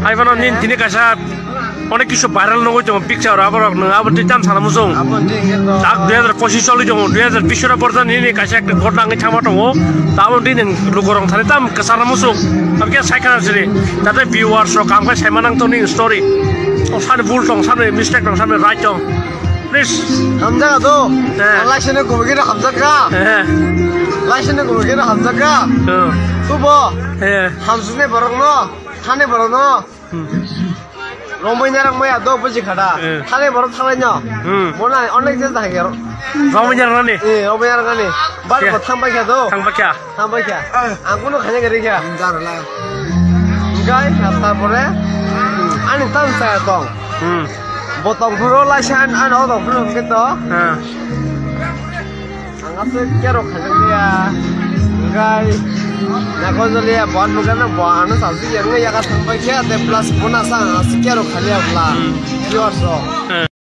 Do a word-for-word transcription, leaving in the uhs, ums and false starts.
Hai phano nini tini kaisa onek kisu viral nugwi tongo picture aborok nwng abo twi tam sana muchung. Abo ni hwnkhe to. Tak dui hazar pochis choli tongo, dui hazar bish ora borjani nini kaisa ekta ghotna wngwi thangma tongo. Taboni twi nwng lukurok thani tam kwchana muchung. Abokhe sai khana siri. Jate viewers rok kaham khe saima nang tong nini story. O sani bul tong, sani mistake tong, sani right tong. Please. Hamjak do. Eh. Laisini kubui khe hamjak ka. Eh. Laisini kubui khe hamjak ka. Eh. Tubo. Eh. Hamsukni borok no. Thani borok no. Hmm. Romwi narang maya do buji khada. Eh. Thani borok thalai no. Hmm. Bona onek je dahai ro. Romwi narang ni. Eh, romwi narang ni. Bar ko thang bai kha do. Thang bai kha. Thang bai kha. Ang kuno khanya gari kha. Jar la. Gai na ta pore. Ani tan sa tong. Hmm. Botong phuro laisa an, an o tong phuro hwnkhe to. Ha. Ang aswk kero khajakliya. Gai. Nako joliya bon mukha na bo ano sasuk yang ya ka thang bai kha, te plus bona sa ang aswk kero khaliya bla. Hmm. Viewers rok. Ha.